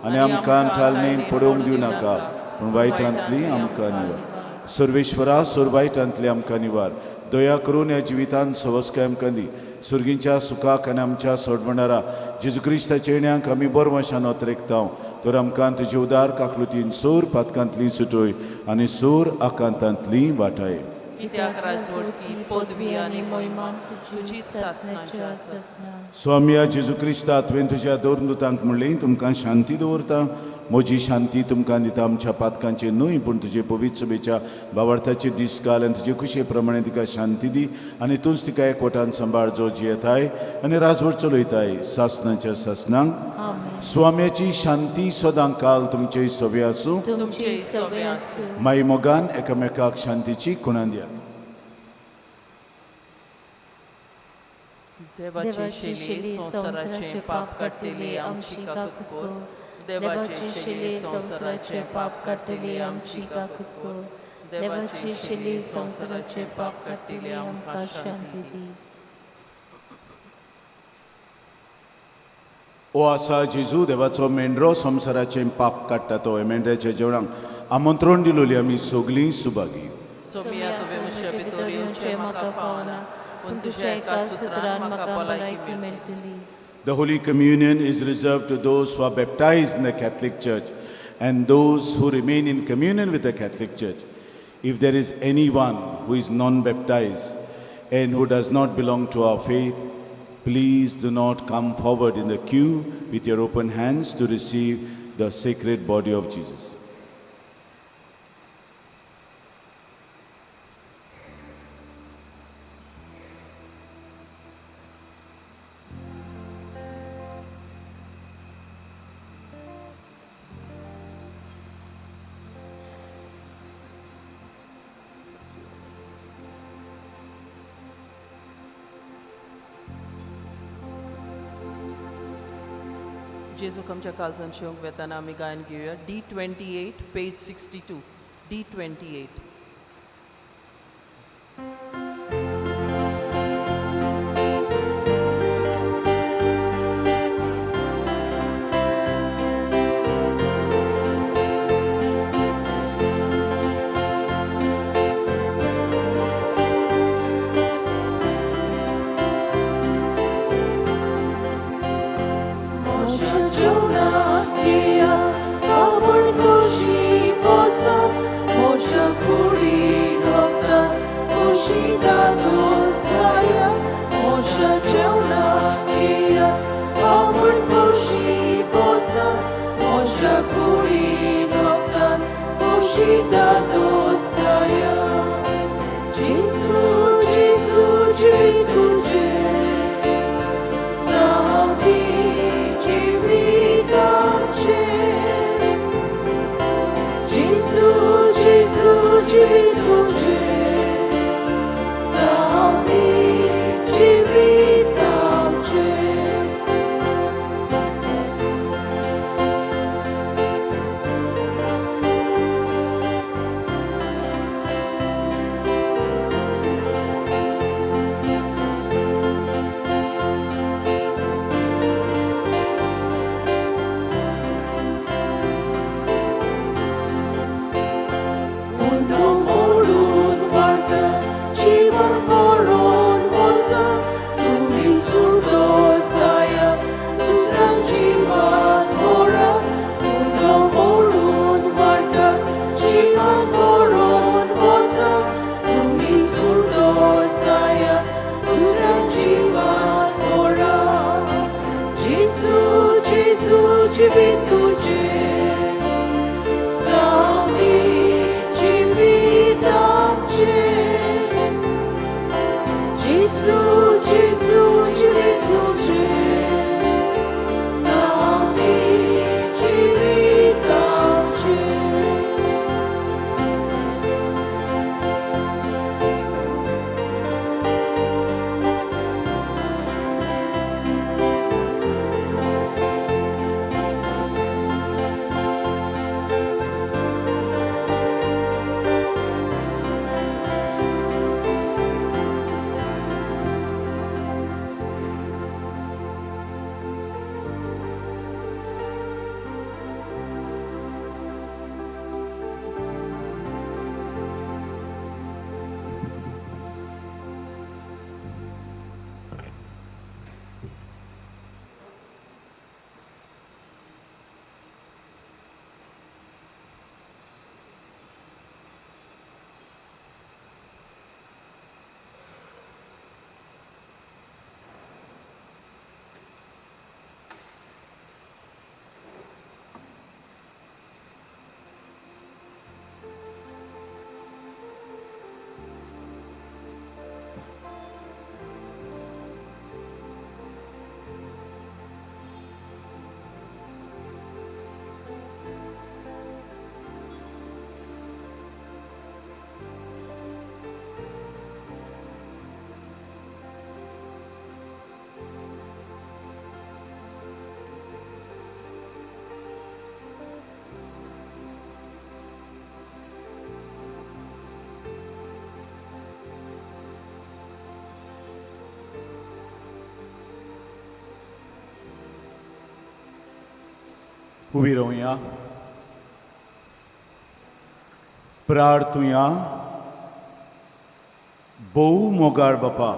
आनी आमकां ठालणेन पडोवंक दिवं नाका, पूण वायटांतली आमकां निवार. सर्वेश्वरा, सोर वायटांतली आमकां निवार. दया करून ह्या जिवितांत सवस्काय आमकां दी. सुर्गींच्या सुखाक आनी आमच्या सोडवणारा जेजू क्रिस्ताच्या येण्याक आमी बरवशान अत्रेकतांव. तर आमकां तुजे उदार काकलुतीन सोर पातकांतली सुटोय आनी सोर आकांतांतली वाटाय. कित्याक राजवटकी, पदवी आनी मोहिमान तुजीच सासणाच्या सासणाक. स्वामया जेजू क्रिस्ता, तुवें तुज्या दोन दुतांक म्हणलें, तुमकां शांती दवरता, म्हजी शांती तुमकां दिता. आमच्या पातकांचे न्हय पूण तुजे पवित्र सभेच्या भावार्थाचे दीस घाल आनी तुजे खुशे प्रमाणे तिका शांती दी आनी तूंच तिका एकवटान सांबाळ, जो जियेताय आनी राजवट चलयताय सासणाच्या सासणांक. आमेन. स्वाम्याची शांती सदां काल तुमचे सवे आसूं. तुमचे सवे आसूं. माई मोगान एकामेकाक शांतीची खुणां दियात. देवाचे शेली संवसाराचे पाप काडटली आमची काकूत कर. देवाचे शेली संवसाराचे पाप काडटली आमची काकूत कर. देवाची शिली संवसाराचे पाप काडटली आमकां शांती दी. ओ आसा जेजू देवाचो मेंढरो, संवसाराचें पाप काडटा तो. ह्या मेंढऱ्याच्या जेवणाक आमंत्रण दिलोली आमी सगलीं सुभागी. सोमिया, तुवें म्हज्या भितर येवचें म्हाका फावना, पूण तुज्या एका सुत्रान म्हाका भलायकी मेळटली. The Holy Communion is reserved to those who are baptized in the Catholic Church and those who remain in communion with the Catholic Church. If there is anyone who is non baptized and who does not belong to our faith, please do not come forward in the queue with your open hands to receive the sacred body of Jesus. जेजूक आमच्या काळजान शेवंक वेताना आमी गायन घेवया D 28, page 62, D 28. दोसाया मोशा जेवणाक येयात आपण खोशी बोसा मोशा कुडी भक्तान खोशी दोसाया जेसू जेसू जिवीत तुझें जावं जिवीत आमचें जेसू जेसू जिवीत तुझें जावं जिवीत आमचें. उंडो मोडून वाट जीवन पळोवन वचा तुमी सुटो जाया तुझा जिवान मोरा उंडो मोडून वाट जीवन पळोवन वचा तुमी सुटो जाया तुझा जिवान मोरा जेसू जेसू जिवीत तुझें जावं जिवीत आमचें जेसू जेसू जिवीत तुझें जावं जिवीत आमचें. उबी रावया प्रार्थुया. भोव मोगाळ बापा,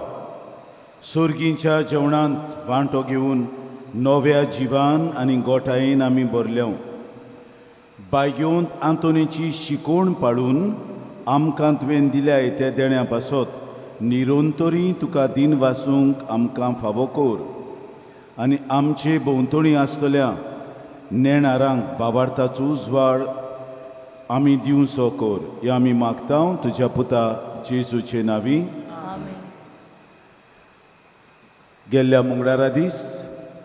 सोर्गींच्या जेवणांत वांटो घेवन नव्या जिवान आनी गोठायेन आमी भरल्या. बायगेवंत आंतोनीची शिकोवण पाळून आमकां तुवें दिल्या त्या देण्या पासत निरंतरी तुका दिन वासूंक आमकां फावो कर आनी आमचे भोंवतणी आसतल्या नेणारांक बाबार्थाचो उजवाड आमी दिवचो कर. हे आमी मागता तुज्या पुता जेजूचे नांवी. आमेन. गेल्ल्या मंगळारा दीस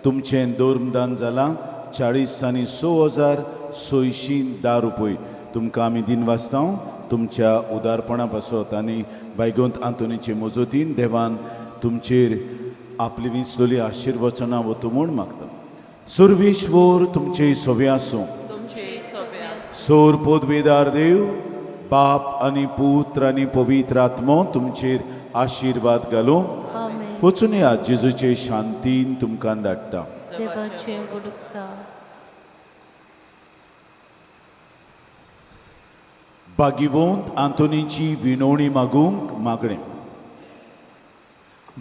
तुमचें धर्मदान जालां 46,610 रुपय. तुमकां आमी दिन वाचता तुमच्या उदारपणा पासत आनी बायगोंत आंतोनीचे मजतीन देवान तुमचेर आपली विंचलोली आशिर्वचनां वतू म्हूण मागता. सुर्विश्वर तुमचे सोवे आसूं. तुमचे सोबे आसूं. सोर पोदवेदार देव बाप आनी पुत्र आनी पवित्र आत्मो तुमचेर आशिर्वाद घालूं. आमेन. वचून या जेजूचे शांतीन तुमकां धाडटा. देवाचे उपकार. भाग्यवंत आंतोनीची विनवणी मागूंक मागणें.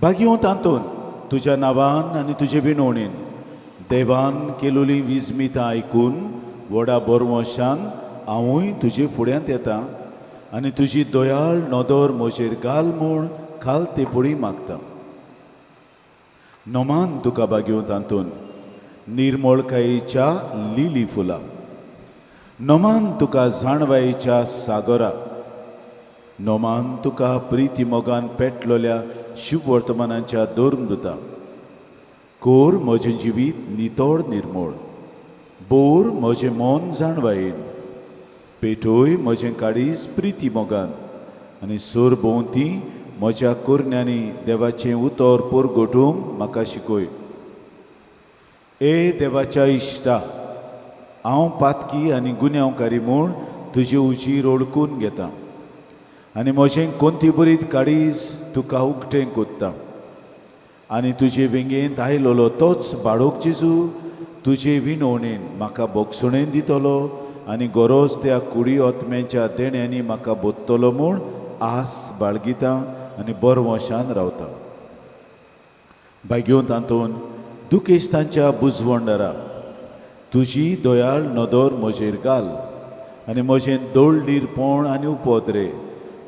भाग्यवंत आंतोन, तुज्या नांवान आनी तुजे विनवणेन देवान केलोली विजमितां आयकून व्हडा बरवशान हांवूय तुजे फुड्यांत येता आनी तुजी दयाळ नदर म्हजेर घाल म्हूण खालते पुडी मागता. नोमान तुका बागेवंत तातूंत निर्मोळकायेच्या लिली फुलां, नोमान तुका जाणवायेच्या सागरा, नोमान तुका प्रिती मोगान पेटलोल्या शुभवर्तमानाच्या धर्मदुता. कोर म्हजें जिवीत नितळ निर्मोळ, बोर म्हजें मन जाणवायेन, पेटोय म्हजें काळीज प्रिती मोगान आनी सोर भोंवती म्हज्या कोरण्यांनी देवाचें उतर पोरगोटूंक म्हाका शिकय. ए देवाच्या इश्टा, हांव पातकी आनी गुन्यांवकारी म्हूण तुजे उजीर ओळखून घेता आनी म्हजें कोंतीबरीत काळीज तुका उकतें कोत्ता आनी तुजे वेंगेंत आयलोलो तोच बाळोक जेजू तुजे विनवणेन म्हाका बोगसणेन दितलो आनी गरज त्या कुडी ओतम्याच्या देण्यांनी म्हाका बोत्तलो म्हूण आस बाळगिता आनी बरवशान रावता. भाग्यो तातूंत दुखेस्तांच्या बुजवंडरा, तुजी दयाळ नदर म्हजेर घाल आनी म्हजें दोळडीरपण आनी उपद्रे,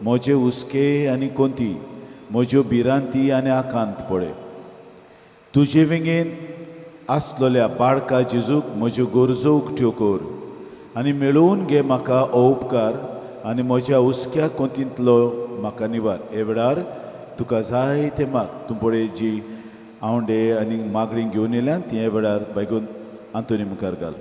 म्हजे हुस्के आनी कोंती, म्हज्यो भिरांती आनी आकांत पळय. तुजे वेंगेंत आसलोल्या बाळका जेजूक म्हज्यो गरजो उकत्यो कर आनी मेळोवन घे म्हाका हो उपकार आनी म्हज्या हुस्क्या कोंतींतलो म्हाका निवार. हे वेळार तुका जाय तें माग. तूं पळय जी आवंडे आनी मागणी घेवन येयल्यान ती हे वेळार बायगून आंतोनी मुखार घाल.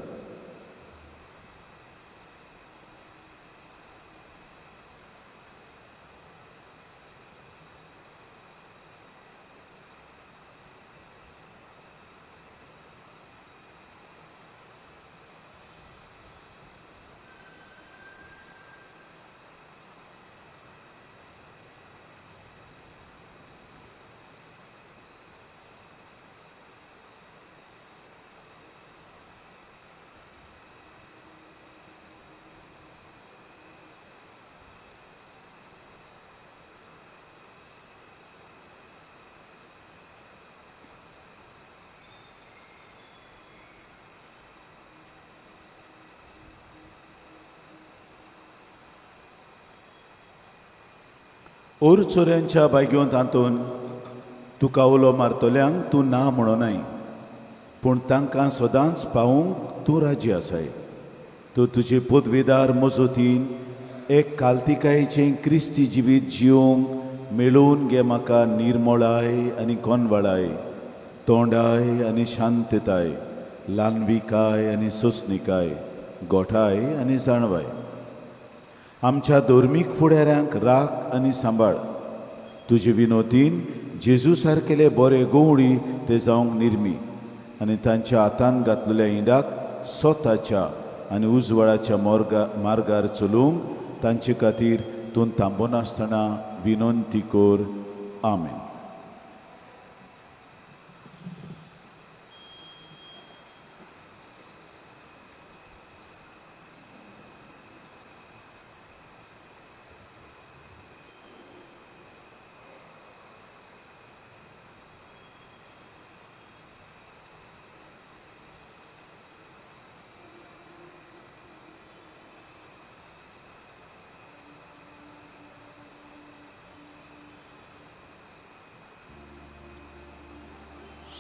ओर चोऱ्यांच्या बायगेवन तातूंत तुका उलो मारतल्यांक तूं ना म्हणोनाय, पूण तांकां सदांच पावूंक तूं राजी आसाय. तूं तुजे पदवेदार मजतीन एक कालतिकायेचें क्रिस्ती जिवीत जिवंक मेळोवन घे म्हाका निर्मळाय आनी कोनवाळाय, तोंडाय आनी शांतताय, ल्हानविकाय आनी सोंसणिकाय, गोठाय आनी जाणवाय. आमच्या धर्मीक फुडाऱ्यांक राख आनी सांबाळ. तुजे विनोतीन जेजू सारकेले बरे गवळी ते जावंक निर्मी आनी तांच्या हातान घातलेल्या इंडाक स्वताच्या आनी उजवाडाच्या मार्गार चलूंक तांचे खातीर तूं थांबनासतना विनंती कर. आमेन.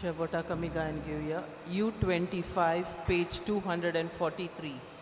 शेवटाक आमी गायन घेवया. U 25, page 243.